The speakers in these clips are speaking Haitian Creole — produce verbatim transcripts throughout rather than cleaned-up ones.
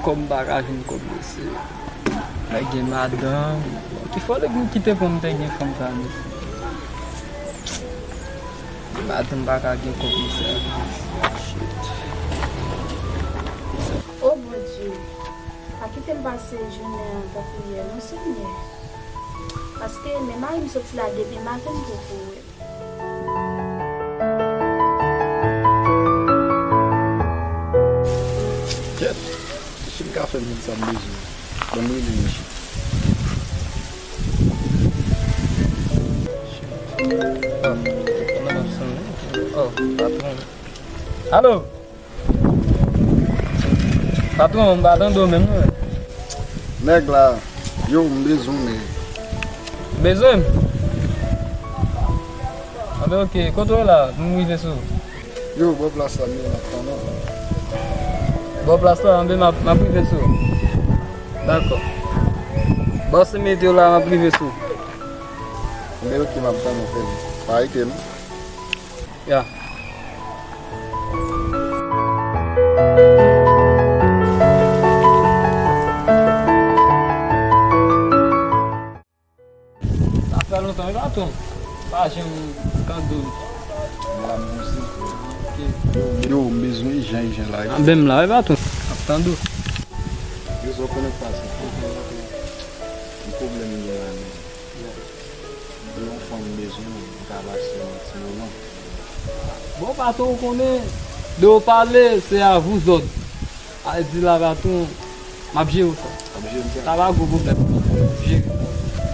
Kòb m pa ka jwenn kòb, mesye. Mwen gen madanm. Ki fòlè m kite pou m te gen fanm sa, mesye. Gen madanm, m pa ka gen kòb, mesye. Shit. O Bondye, pa kite m pase jounen an tankou yè, non, Senyè. Paske men mari m soti la depi maten, m poko wè l. Kèt, si m ka fè moun sa m bezwen. Ban m rele Michi. Ah, telefòn nan ap sonnen. Oh, patwon. Alo? Patwon, m pa tande w menm, non. Nèg la, yo, m bezwen w, men. Bezwen m? Anben, oke, kote w ye la? M rive sou ou. Yo, bò plas la, m ye, m ap tann ou. Bò plas la, anben, m ap, m ap rive sou ou. Dakò. Bò senk mèt yo la, m ap rive sou ou. Anben, oke, m ap tann ou, frè m. Pa rete, non. Ya. Sa fè lontan, wi, patwon. Pa janm tande w. Mwen la, m bouze. Ok. Yo, m bezwen ijan, ijan la. Anben, m la, wi, patwon. M ap tande w. Yo, sa w konnen k pase. Yon pwoblèm m gen la, men. Gen yon fanm m bezwen, m ka pase yon ti moman. Bon, patwon, ou konnen, de w pale, se a vous autres. A di la, patwon, m ap jere w sa. W ap jere m sa? Sa pa gwo pwoblèm. M ap jere w.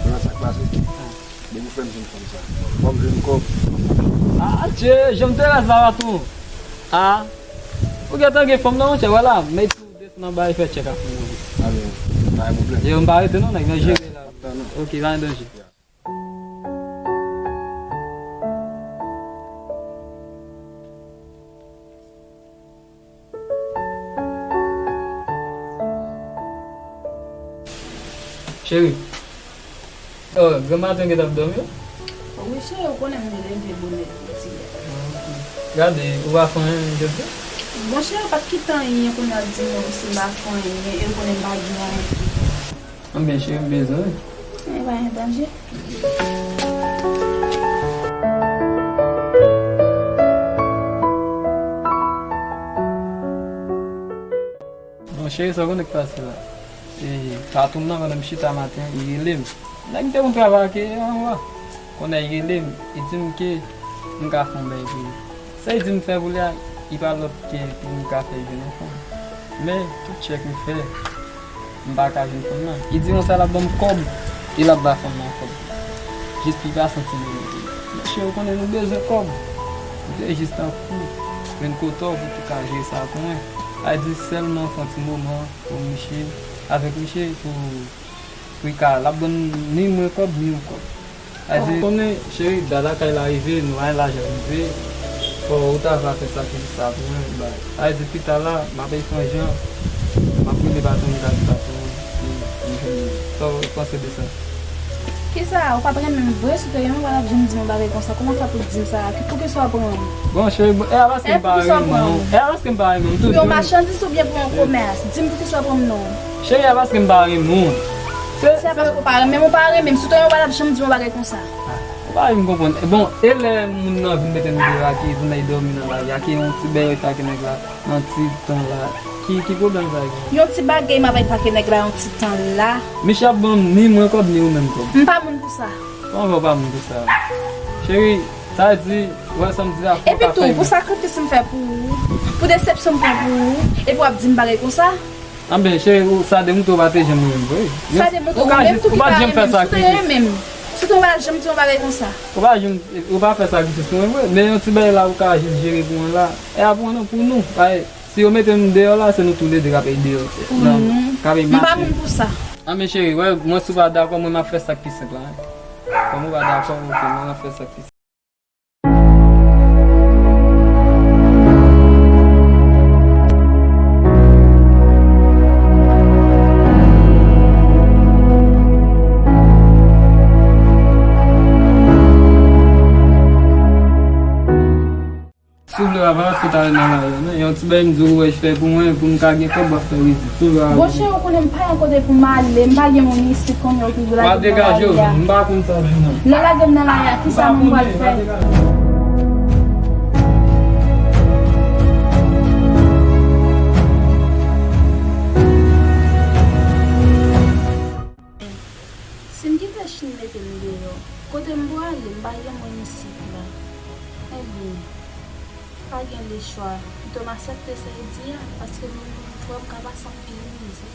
Konnen sa k pase? Ah. Depi w fè m jwenn fanm sa. Fò m jwenn kòb. Ah, Dye, jan m te rès la, patwon. Ah. Ou gentan gen fanm nan, monchè, wè la. Men tou desann anba e fè tchèk ak fanm nan. Anben, pa gen pwoblèm. Yo, m pa rete non, nèg, m ap jere la. Tann ou. Ok, pa gen danje. Cheri. Oh, granmaten w gentan ap dòmi, wi? Wi, cheri, ou konnen m te leve bonè piti a. Gade, ou pa fè anyen jodi a? Bon, cheri, ou pa t kite anyen, kounye a w ap di m non, si m pa fè anyen, e ou konnen m pa gen anyen. Anben, cheri, m bezwen w. E pa gen danje. Bon, cheri, sa w konnen k pase la? E, patwon m nan, pandan m chita maten, li rele m. Nèg m te konn travay ak li anvan. Kounye a, li rele m, li di m ke m ka fè yon bagay pou li. Sa li di m fè pou li a, li pa lòt ke pou m ka fè jwenn yon fanm. Men, tout tchèk m fè, m pa ka jwenn fanm nan. Li di konsa l ap ban m kòb, e l ap ba fanm nan kòb. Jis pou li pa santi l renmen li. Mesye, ou konnen nou bezwen kòb. M te jis tankou jwenn kote w pou tou ka jere sa pou mwen. Sa di sèlman fè yon ti moman pou misye, avèk misye, pou, pou li ka, l ap ban m ni mwen kòb, ni ou kòb. Sa di, ou konnen, cheri, dat lakay la rive, nou pa gen lajan rive. Fò ou ta va fè sakrifis sa pou mwen, bay. Sa di pita la, m ap fè yon jan, m ap rele patwon m, m ta di patwon m, m, m jwenn li. Sa w panse de sa? Kisa, ou pa t renmen m vre, si w te renmen m, w pa t ap janm di m yon bagay konsa. Kòman fè pou w di m sa? Ki, poukisa w ap renmen m? Bon, cheri, bon, e a paske m pa renmen w. E a paske m pa renmen w, m tou di w. Pou yon machandiz oubyen pou yon komès? Di m poukisa w ap renmen m non. Cheri, a paske m pa renmen w. Se, se paske w pa renmen m, ou pa renmen m. Si w te renmen m, w pa t ap janm di m yon bagay konsa. Ah, ou pa janm konprann. Bon, e lè moun nan vin mete nou deyò a, ki vin al dòmi nan lari a, ki yon ti bèy yo ta ke nèg la. Nan ti tan la, ki, ki pwoblèm sa gen? Yon ti bagay m ap pake nèg la yon ti tan la. Misye ap ban m ni mwen kòb, ni ou menm kòb. M pa moun pou sa. Kòman fè w pa moun pou sa? Cheri, sa di, ou wè sa m di la, fò w ka fè. Epi tou, pou sakrifis m fè pou ou, pou desepsyon m pran pou ou, epi w ap di m bagay konsa? Anben, cheri, ou, sa demontre ou pa te janm renmen m vre. Sa demontre ou menm tou ki pa renmen m. Si w te renmen m, si w te renmen m, w pa t janm di yon bagay konsa. Ou pa janm, ou pa fè sakrifis pou mwen vre, men yon ti bagay la ou ka jis jere pou mwen la. E a pou mwen non, pou nou. Paske si yo mete m deyò la, se nou toulede k ap ede yo. Pou nou. K ap mache. M pa moun pou sa. Anben cheri, wè, mwen si w pa dakò, mwen m ap fè sa k pi senp la, en. Kòm ou pa dakò, oke, mwen m ap fè sa k pi senp. Si w vle Pa fout ale nan lari a, non. Yon ti bagay m di w wè fè pou mwen, pou m ka gen kòb, w ap fè rezon. Monchè, ou konnen m pa gen kote pou m ale, m pa gen moun isit kounye a ki vle. Wa degaje w, m pa konn sa di non. Lè lage m nan lari a, kisa m pral fè? Si m kite Chine mete m deyò, kote m pou ale? M pa gen moun isit la. Ebyen, pa gen lechwa. Pito m aksepte sa l di a, paske m wè m ka pase anpil mizè.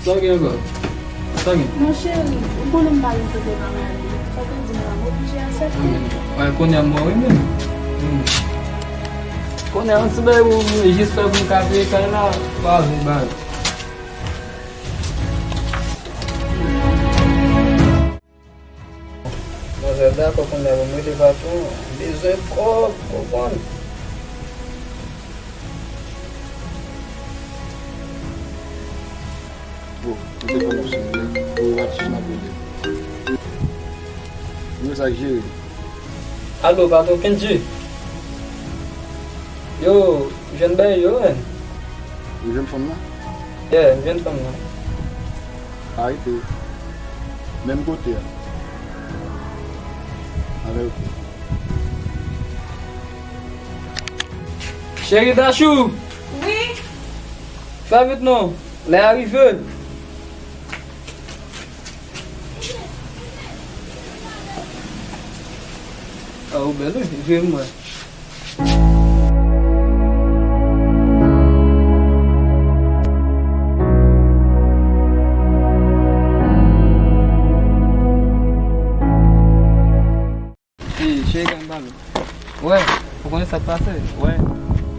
Sa w gen ankò? Sa w gen? Mon cheri, ou konnen m pa gen kote m ap ale. Sa w te di m la, m oblije aksepte. Wè, kounye a m wè wi menm. Hmm. Kounye a yon ti bagay pou m jis fè pou m ka peye kay la, pa vle bay. Manzè dakò kounye a pou m rele patwon an. M bezwen kòb, konprann? Bon, m te konn ap sonje pou w ap chita pou de. Yo sa k jere. Alo, patwon Kendji. Yo, jwenn bagay yo, menn. Ou jwenn fanm nan? Yeah, m jwenn fanm nan. Arete. Menm kote a. Anlè, ok. Cheri Dachou! Wi? Fè vit non, lè a rive. Ah, ou bèl, wi. Jwe m wè. Ey, cheri, kay m pale. Wè, ou konnen sa k pase? Wè,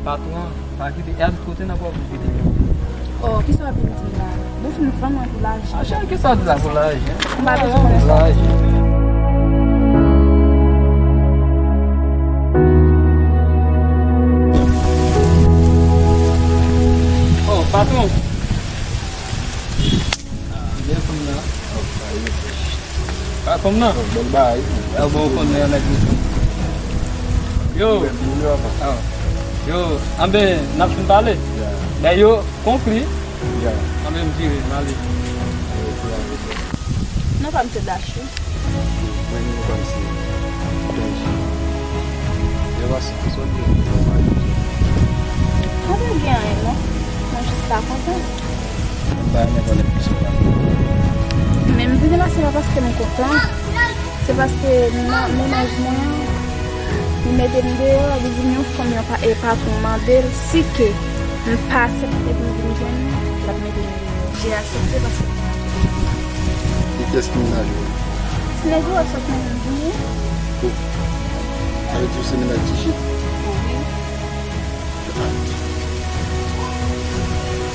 patwon an pa kite, e a tout kote n ap wè pou kite. Oh, kisa w ap vin di m la? Ou fin vann mwen pou lajan. Ah, cheri, kisa w di la pou lajan? M pa bezwen konnen sa w ap di. Lajan. Oh, patwon. Ah, bèl fanm nan. Pa fanm nan? Oh, bèl bagay. Ah, bon, ou konnen nèg li. Yo. Bèl moun yo apa. Ah. Yo, anben, n ap fin pale. Yeah. Bagay yo konkli. Yeah. Anben, m vire, m ale. Non, pa m se Dachou. Mwen menm kòmsi Kendji. Lè pase, sa w di pou mwen? Pa gen anyen non. Mwen jis pa kontan. Mwen pa renmen konnen plis ou pa kontan. Men m vin pase pa paske m kontan. Se paske nan mennaj mwen an, li mete m deyò, li di m yon fanm yon pa, e patwon mande l, si ke m pa aksepte pou m vin jwenn li, l ap mete m deyò. J'ai accepté paske m pa aksepte. E kiyès ki mennaj ou? Ti nèg ou wè k sot nan men m vini. Oh. Sa vle di w se mennaj Tichit? Wi.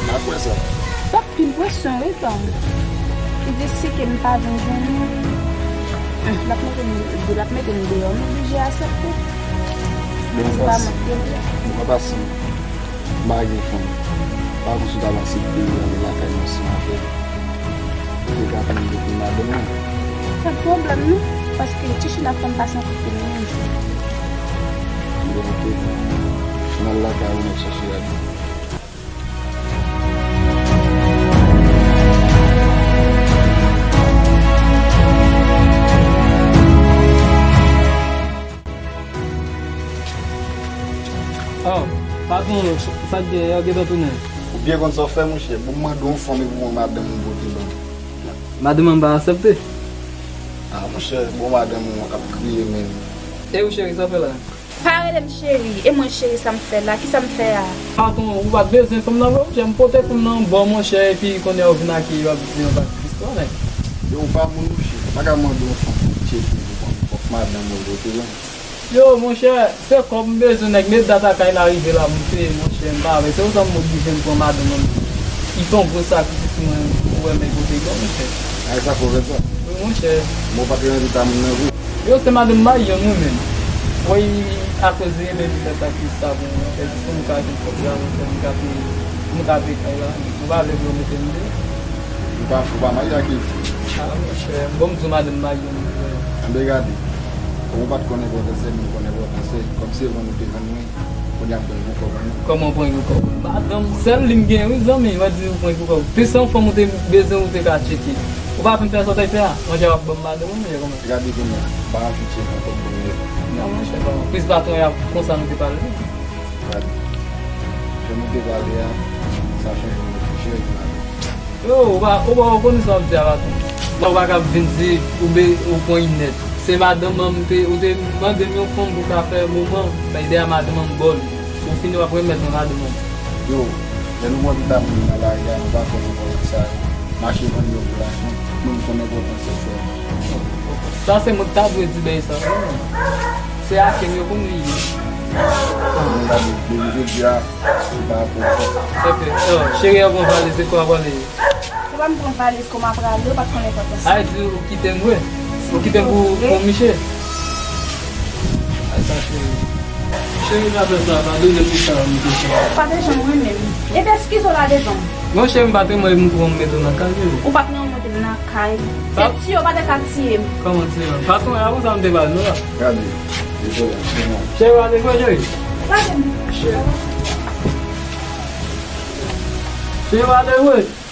M pa kwè sa. Sa pil presyon wi, frè m. Li di si ke m pa vin jwenn li, l ap mete m, l ap mete m deyò. M oblije aksepte. Men se pa mwen ki te vle. Mwen pa si m pa gen fanm. Pa konsi w t ap aksepte ale lakay mwen san avè l. Ou te ka vin depi madanm ou. Pa gen pwoblèm non, paske Tichit ap fè m pase yon kout pil menm. Bon, ok. N al lakay ou, n al chèche Abi. Oh, patwon, sa k gen, yo gentan tounen. Ou byen konn sa w fè, monchè. Bon, m mande w yon fanm epi w pran madanm ou pote ban m. Madanm an pa aksepte. Ah, monchè, bon, madanm ou ap kriye menm. E ou cheri, sa w fè la? Pa rele m cheri, e mwen cheri sa m fè la, kisa m fè a? Patwon, ou pa t bezwen fanm nan vre, monchè, m pote fanm nan ba w, monchè, epi kounye a ou vin akeyi, w ap di yon pakèt istwa, nèg. Yo, ou pa moun, monchè, m pa ka mande yon fanm pou tcheke pou pran, fòk madanm ou pote ban m. Yo, monchè, se kòb m bezwen, nèg, met dat a kay la rive la pou m peye, monchè, m pa vle, se konsa m oblije m pran madanm nan. Li fè yon gwo sakrifis pou mwen, pou wè m pote ban w, monchè. A, e sa fè w fè sa? Wi, monchè. Bon, w pa t renmen tout a moun nan vre? Yo, se madanm m bay yon wi menm. Woy, Akoz li rele m fè sakrifi sa pou mwen, fè jis pou m ka jwenn kòb la, mwen fè m ka peye, pou m ka peye kay la. Mwen pa vle pou yo mete m deyò. Ou pa, ou pa marye ak yon fi? A, monchè, bon, m di w madanm m marye, m di w. Anben gade, kòm ou pa t konn enpòtans li, men m konn enpòtans li, kòm se vann ou te vann mwen, kounye a m pran yon kòb an mwen. Kòman w pran yon kòb? Madanm, sèl li m gen, wi, zanmi, w ap di ou pran pou kòb. Te se yon fanm ou te bezwen, ou te ka tcheke. Ou pa konn fè sa w t ap fè a? Monchè, w ap ban m madanm ou, monchè, kòman? Gade kounye a, m pa anvi tcheke yon kòb pou mwen. Non, monchè, pa. Plis patwon y ap konsa nou te pale. Gade. Jan nou te pale a, sa chanje mwen tou, cheri, madanm. Yo, ou pa, ou pa, ou konn sa w ap di a, patwon. Ou pa ka vin di ou be, ou pran inèt. Se madanm an m te, ou te mande m yon fanm pou ka fè moman, men de a madanm an m ba w li. Ou fini w ap remèt mwen madanm an. Yo, lè nou wè tout moun nan lari a, nou pa konn enpòtans sa yo. Mache vann yo pou lajan, nou konn enpòtans yo frè. Sa se mwen k ta dwe di bèy sa, non. Se a Ken yo konn li ye. Mwen gade, depi jodi a, se pa rapò. Cheri, an pran valiz, se kwa pale. Se pa m pran valiz kòman prale, ou pa t konn enpòtans. Ay, di ou kite m vre. Ou kite m pou, pou Miche. Ay, sa cheri. Cheri, pa fè sa, padone m pou sa, m te fè. Pa dejanm mwen menm. Epi eskize w la dejanm. Non, cheri, m pa t renmen m pran m mete w nan kay, cheri. Ou pa t renmen w mete m nan kay. Se tiye, ou pa t ka tiye m. Kòman tiye m? Patwon, a konsa m te pale, non, la. Gade, dezole, non. Cheri, w ale vre, cheri. Lage m. Cheri. Cheri, w ale vre.